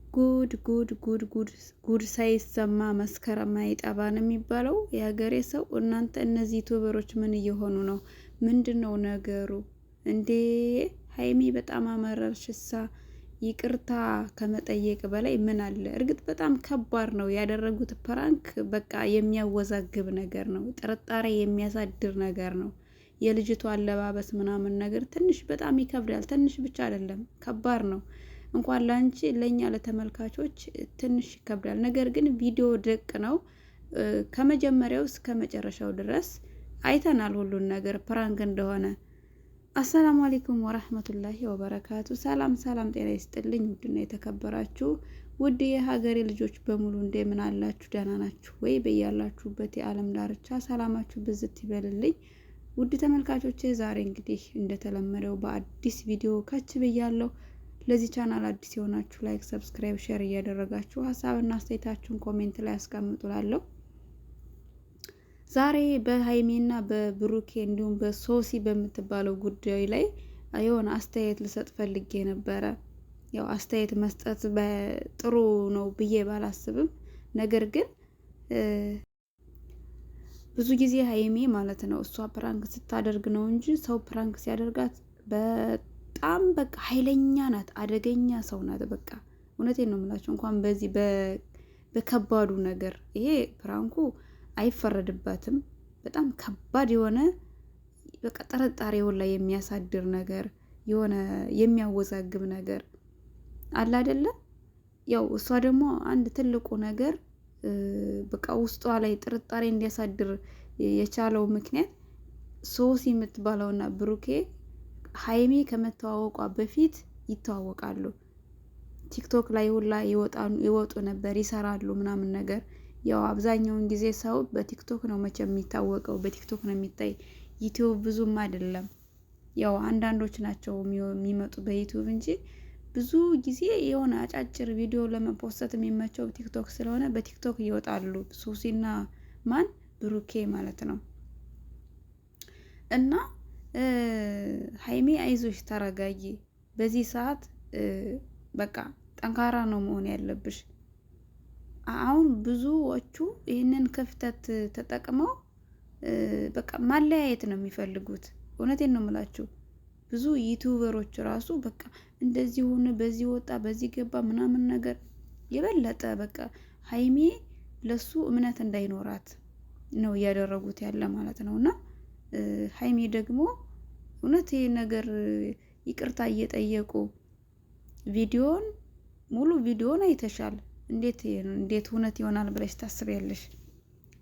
ጉድ ጉድ ጉድ ጉድ ጉድ ሳይሰማ መስከረም አይጠባ ነው የሚባለው የሀገሬ ሰው። እናንተ እነዚህ YouTuber ኦች ምን እየሆኑ ነው? ምንድን ነው ነገሩ እንዴ? ሀይሚ በጣም አመረርሽሳ። ይቅርታ ከመጠየቅ በላይ ምን አለ? እርግጥ በጣም ከባድ ነው ያደረጉት prank። በቃ የሚያወዛግብ ነገር ነው፣ ጥርጣሬ የሚያሳድር ነገር ነው። የልጅቷ አለባበስ ምናምን ነገር ትንሽ በጣም ይከብዳል። ትንሽ ብቻ አይደለም፣ ከባድ ነው። እንኳን ለአንቺ ለእኛ ለተመልካቾች ትንሽ ይከብዳል። ነገር ግን ቪዲዮ ደቅ ነው። ከመጀመሪያው እስከ መጨረሻው ድረስ አይተናል ሁሉን ነገር prank እንደሆነ። السلام عليكم ورحمة الله وبركاته። ሰላም ሰላም፣ ጤና ይስጥልኝ ውድና የተከበራችሁ ውድ የሀገሬ ልጆች በሙሉ እንደምን አላችሁ? ደህና ናችሁ ወይ? በያላችሁበት የዓለም ዳርቻ ሰላማችሁ ብዝት ይበልልኝ። ውድ ተመልካቾቼ ዛሬ እንግዲህ እንደተለመደው በአዲስ ቪዲዮ ከች ብያለሁ። ለዚህ ቻናል አዲስ የሆናችሁ like፣ subscribe፣ share እያደረጋችሁ ሀሳብና አስተያየታችሁን comment ላይ አስቀምጡላለሁ። ዛሬ በሀይሜና በብሩኬ እንዲሁም በሶሲ በምትባለው ጉዳይ ላይ የሆነ አስተያየት ልሰጥ ፈልጌ ነበረ። ያው አስተያየት መስጠት ጥሩ ነው ብዬ ባላስብም ነገር ግን ብዙ ጊዜ ሀይሜ ማለት ነው እሷ prank ስታደርግ ነው እንጂ ሰው prank ሲያደርጋት በጣም በቃ ኃይለኛ ናት፣ አደገኛ ሰው ናት። በቃ እውነቴን ነው የምላቸው። እንኳን በዚህ በከባዱ ነገር ይሄ prank ኡ አይፈረድባትም። በጣም ከባድ የሆነ በቃ ጥርጣሬውን ላይ የሚያሳድር ነገር የሆነ የሚያወዛግብ ነገር አለ አይደለ? ያው እሷ ደግሞ አንድ ትልቁ ነገር በቃ ውስጧ ላይ ጥርጣሬ እንዲያሳድር የቻለው ምክንያት ሶሲ የምትባለውና ብሩኬ ሀይሜ ከመተዋወቋ በፊት ይተዋወቃሉ። ቲክቶክ ላይ ሁላ ይወጡ ነበር፣ ይሰራሉ ምናምን ነገር። ያው አብዛኛውን ጊዜ ሰው በቲክቶክ ነው መቼም የሚታወቀው፣ በቲክቶክ ነው የሚታይ። ዩቲዩብ ብዙም አይደለም። ያው አንዳንዶች ናቸው የሚመጡ በዩቲዩብ እንጂ ብዙ ጊዜ የሆነ አጫጭር ቪዲዮ ለመፖሰት የሚመቸው ቲክቶክ ስለሆነ በቲክቶክ ይወጣሉ። ሶሲና ማን ብሩኬ ማለት ነው እና ሀይሚ አይዞሽ፣ ተረጋጊ። በዚህ ሰዓት በቃ ጠንካራ ነው መሆን ያለብሽ። አሁን ብዙዎቹ ይህንን ክፍተት ተጠቅመው በቃ ማለያየት ነው የሚፈልጉት። እውነቴን ነው የምላችሁ። ብዙ YouTuber ኦች ራሱ በቃ እንደዚህ ሆነ፣ በዚህ ወጣ፣ በዚህ ገባ ምናምን ነገር የበለጠ በቃ ሀይሚ ለሱ እምነት እንዳይኖራት ነው እያደረጉት ያለ ማለት ነው። እና ሀይሚ ደግሞ እውነት ይሄ ነገር ይቅርታ እየጠየቁ ቪዲዮን ሙሉ ቪዲዮን አይተሻል። እንዴት እንዴት እውነት ይሆናል ብለሽ ታስቢያለሽ?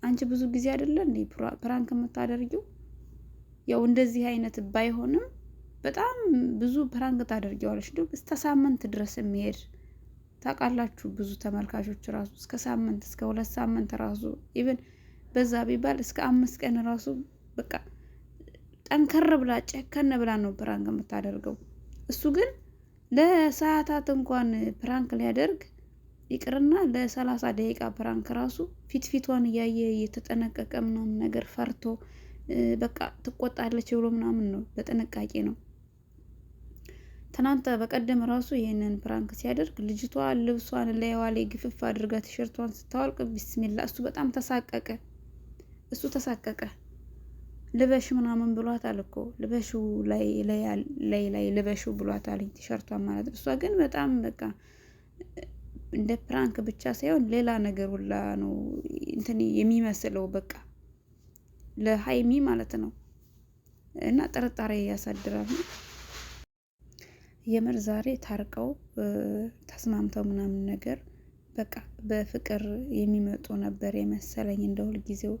አንቺ ብዙ ጊዜ አይደለ እንዴ prank የምታደርጊው? ያው እንደዚህ አይነት ባይሆንም በጣም ብዙ prank ታደርጊዋለሽ። እንዲሁም እስከ ሳምንት ድረስ የሚሄድ ታውቃላችሁ። ብዙ ተመልካቾች ራሱ እስከ ሳምንት እስከ 2 ሳምንት ራሱ even በዛ ቢባል እስከ 5 ቀን ራሱ በቃ ጠንከር ብላ ጨከን ብላ ነው prank የምታደርገው። እሱ ግን ለሰዓታት እንኳን prank ሊያደርግ ይቅርና ለ30 ደቂቃ prank ራሱ ፊት ፊቷን እያየ እየተጠነቀቀ ምናምን ነገር ፈርቶ በቃ ትቆጣለች ብሎ ምናምን ነው፣ በጥንቃቄ ነው። ትናንት በቀደም ራሱ ይህንን prank ሲያደርግ ልጅቷ ልብሷን ላይዋ ላይ ግፍፍ አድርጋ ቲሸርቷን ስታወልቅ ቢስሚላ፣ እሱ በጣም ተሳቀቀ። እሱ ተሳቀቀ። ልበሽ ምናምን ብሏታል እኮ፣ ልበሹ ላይ ላይ ላይ ልበሹ ብሏታል፣ ቲሸርቷን ማለት ነው። እሷ ግን በጣም በቃ እንደ prank ብቻ ሳይሆን ሌላ ነገር ሁላ ነው እንትን የሚመስለው በቃ ለሀይሚ ማለት ነው። እና ጥርጣሬ ያሳድራል። የምር ዛሬ ታርቀው ተስማምተው ምናምን ነገር በቃ በፍቅር የሚመጡ ነበር የመሰለኝ እንደ ሁልጊዜው።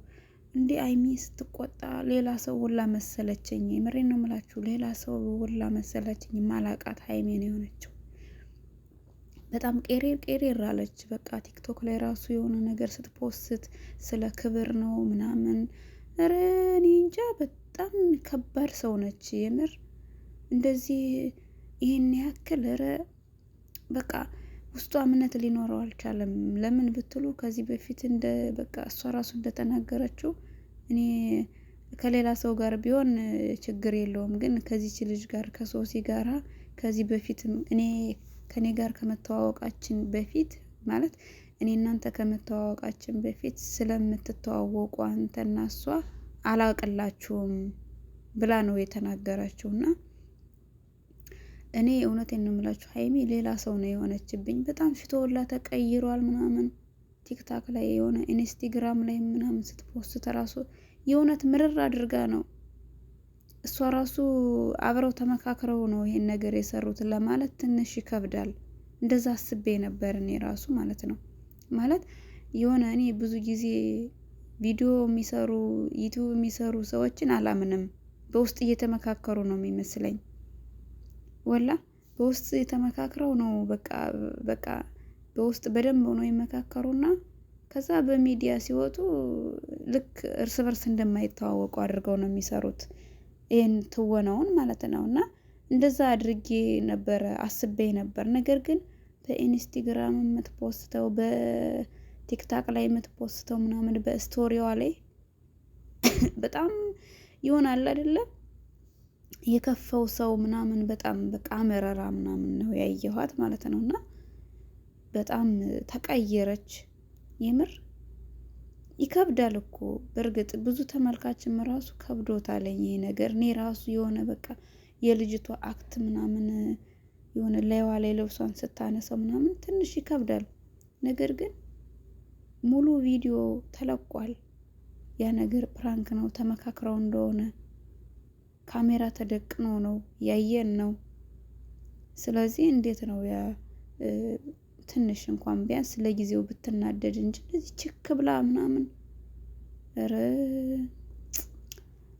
እንዲህ ሀይሚ ስትቆጣ ሌላ ሰው ሁላ መሰለችኝ። የምሬን ነው የምላችሁ፣ ሌላ ሰው ሁላ መሰለችኝ። ማላቃት ሀይሜ ነው የሆነችው። በጣም ቄሬር ቄሬር አለች። በቃ ቲክቶክ ላይ ራሱ የሆነ ነገር ስት post ስለ ክብር ነው ምናምን። ኧረ እኔ እንጃ፣ በጣም ከባድ ሰው ነች የምር እንደዚህ ይህን ያክል ኧረ በቃ ውስጧ እምነት ሊኖረው አልቻለም። ለምን ብትሉ ከዚህ በፊት እንደ በቃ እሷ ራሱ እንደተናገረችው እኔ ከሌላ ሰው ጋር ቢሆን ችግር የለውም፣ ግን ከዚች ልጅ ጋር ከሶሲ ጋራ ከዚህ በፊትም እኔ ከኔ ጋር ከመተዋወቃችን በፊት ማለት እኔ እናንተ ከመተዋወቃችን በፊት ስለምትተዋወቁ አንተና እሷ አላቅላችሁም ብላ ነው የተናገረችው። እና እኔ እውነቴን ነው የምላችሁ ሀይሚ ሌላ ሰው ነው የሆነችብኝ። በጣም ፊቷ ተቀይሯል ምናምን ቲክታክ ላይ የሆነ ኢንስታግራም ላይ ምናምን ስት post ራሱ የእውነት ምርር አድርጋ ነው እሷ ራሱ አብረው ተመካክረው ነው ይሄን ነገር የሰሩት ለማለት ትንሽ ይከብዳል። እንደዛ አስቤ ነበር እኔ ራሱ ማለት ነው። ማለት የሆነ እኔ ብዙ ጊዜ ቪዲዮ የሚሰሩ ዩቲዩብ የሚሰሩ ሰዎችን አላምንም። በውስጥ እየተመካከሩ ነው የሚመስለኝ። ወላ በውስጥ የተመካክረው ነው በቃ በቃ በውስጥ በደንብ ሆኖ ይመካከሩና ከዛ በሚዲያ ሲወጡ ልክ እርስ በርስ እንደማይተዋወቁ አድርገው ነው የሚሰሩት። ይህን ትወናውን ማለት ነው። እና እንደዛ አድርጌ ነበረ አስቤ ነበር። ነገር ግን በኢንስታግራም የምትፖስተው በቲክታክ ላይ የምትፖስተው ምናምን በ story ዋ ላይ በጣም ይሆናል አይደለም የከፈው ሰው ምናምን በጣም በቃ አመረራ ምናምን ነው ያየኋት ማለት ነው። እና በጣም ተቀየረች። የምር ይከብዳል እኮ በእርግጥ ብዙ ተመልካችም ራሱ ከብዶታል ይሄ ነገር። እኔ ራሱ የሆነ በቃ የልጅቷ act ምናምን የሆነ ላይዋ ላይ ልብሷን ስታነሳው ምናምን ትንሽ ይከብዳል። ነገር ግን ሙሉ ቪዲዮ ተለቋል። ያ ነገር prank ነው፣ ተመካክረው እንደሆነ ካሜራ ተደቅኖ ነው ያየን ነው። ስለዚህ እንዴት ነው ያ ትንሽ እንኳን ቢያንስ ለጊዜው ብትናደድ እንጂ እንደዚህ ችክ ብላ ምናምን። ኧረ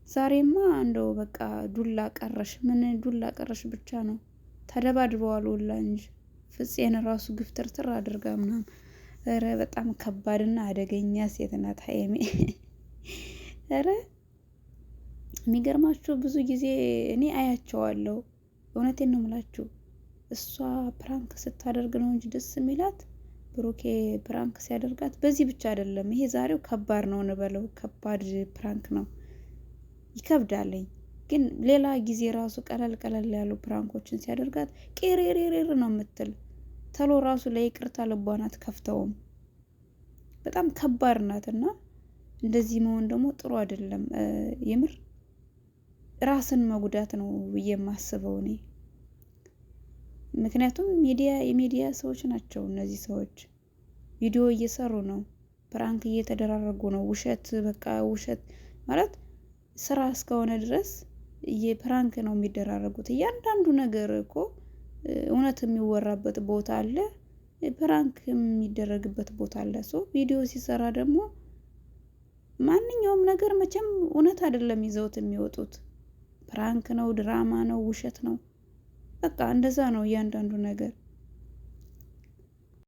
ዛሬማ እንደው በቃ ዱላ ቀረሽ፣ ምን ዱላ ቀረሽ ብቻ ነው ተደባድበዋል ሁላ እንጂ ፍፄን ራሱ ግፍትርትር አድርጋ ምናምን። ኧረ በጣም ከባድና አደገኛ ሴት ናት ሀይሚ። ኧረ የሚገርማችሁ ብዙ ጊዜ እኔ አያቸዋለሁ። እውነቴን ነው የምላችሁ። እሷ prank ስታደርግ ነው እንጂ ደስ የሚላት ብሩኬ prank ሲያደርጋት በዚህ ብቻ አይደለም። ይሄ ዛሬው ከባድ ነው እንበለው፣ ከባድ prank ነው ይከብዳለኝ። ግን ሌላ ጊዜ ራሱ ቀለል ቀለል ያሉ prank ኦችን ሲያደርጋት ቄሬሬሬር ነው የምትል። ተሎ ራሱ ለይቅርታ ልቧን አትከፍተውም። በጣም ከባድ ናት እና እንደዚህ መሆን ደግሞ ጥሩ አይደለም። የምር ራስን መጉዳት ነው ብዬ የማስበው እኔ። ምክንያቱም ሚዲያ የሚዲያ ሰዎች ናቸው እነዚህ ሰዎች፣ ቪዲዮ እየሰሩ ነው፣ prank እየተደራረጉ ነው። ውሸት በቃ ውሸት ማለት ስራ እስከሆነ ድረስ የ prank ነው የሚደራረጉት። እያንዳንዱ ነገር እኮ እውነት የሚወራበት ቦታ አለ፣ prank የሚደረግበት ቦታ አለ። So ቪዲዮ ሲሰራ ደግሞ ማንኛውም ነገር መቼም እውነት አይደለም ይዘውት የሚወጡት prank ነው፣ ድራማ ነው፣ ውሸት ነው። በቃ እንደዛ ነው እያንዳንዱ ነገር።